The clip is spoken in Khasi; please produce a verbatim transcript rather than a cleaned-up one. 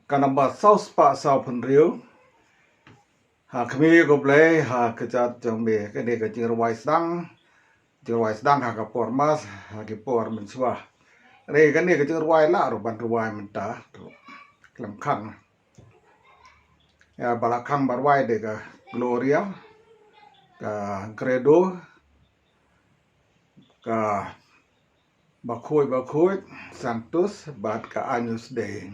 Ka number saw spah saw phew hynriew. Ha khmih ko Blei ha ka jait jong me, kane ka jingrwai sdang. Jingrwai sdang ha ka por Mas, ha ki por mynshuwa. Re kane ka jingrwai la ruh ban rwai mynta. Khlem khang. Ïa ba la khang ba rwai de ka Gloria, ka Credo, ka Bakhuid Bakhuid, Sanctus bad ka Agnus Dei.